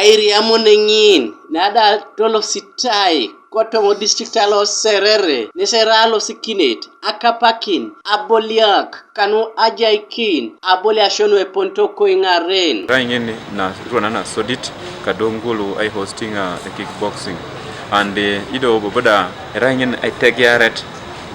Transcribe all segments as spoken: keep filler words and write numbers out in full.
Airiamun ŋin na da tolositai kotoma district alo Serere, nes erai alosikinet, akapakin, aboliak, kanu ajaikin, aboliasio nu eponito koiŋaren. Erai ŋin na ruona na sodit, ka do ŋul ai hosting a kickboxing. And, eh, ido bobo da erai ŋin aitegearet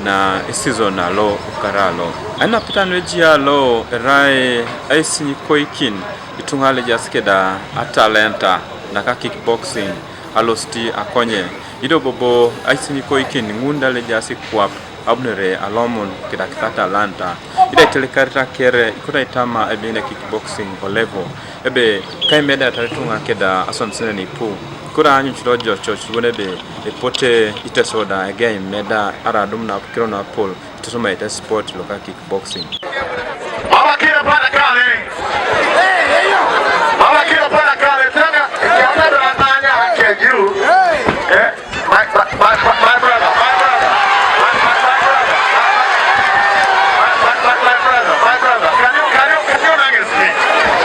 na season alo ukara alo. Ainapeta nu ejai alo erai aisinyikoikin ituŋa lu ejaas keda atalenta naka kickboxing alosit akonye. Ido bobo aisinyikoikin ŋun da lu ejaas kwap abunore alomun keda kita atalenta. Ida itelekarita kere ikoto aitama ebe ina kickboxing o level. Ebe kaimeda tare ituŋa keda aswamisenen ipu. Kura anyuc lo jococ bon ebe epote Iteso da ege imeda ara adum na kiro na pol itutumaete sport loka kickboxing. Mama kila pana kale. Mama kila pana kale. Tena, tena ananya anke juu. Eh? My, my, my, my, my brother, my brother. My, my, my brother. My, my, my, my brother, my brother. Can you, can you, can you nangis me?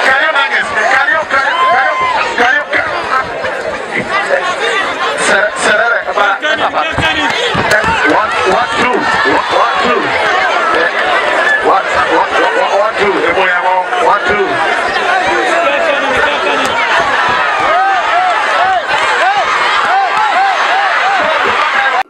Can you nangis me? Can you, can you, can you, can you, can you, Serere, ba, ba, ba. One, one, two. One, one, two. Eh, one, one, one, one, one, two. Eh, boy, I'm on. One, two.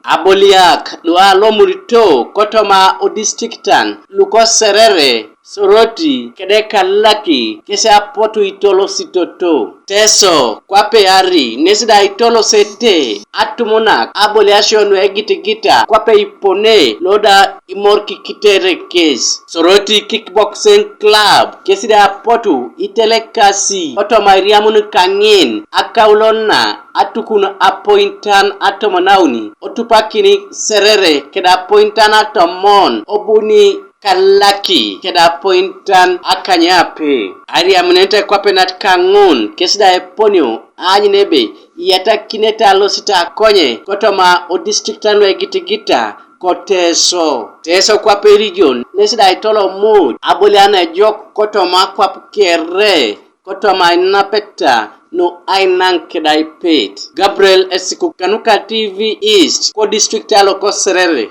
Aboliak lu alomurito kotoma odistriktan luko Serere, Soroti kede Kalaki kes apotu itolositoto. Teso kwape ari nes da itolosete atumunak aboliasio nu egitigita kwape ipone lo da imorikikitere kes. Soroti Kickboxing Club kes da apotu itelekasi kotoma airiamun kaŋin akaulo na atukun apointan atomon auni, otupakini Serere keda apointan atomon, obuni Kalaki keda apointan akanyape. Airiamunenete kwape nat kaŋun kes da eponio aanyun ebe iyatakinete alosit akonye kotoma odistriktan lu egitigita ko Teso. Teso kwape region nes da itolomut abolian ejok kotoma akwap kere kotoma ainapeta nu ainaŋ keda aipet. Gabriel Esiku kanuka T V East ko district alo ko Serere.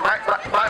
My, my, my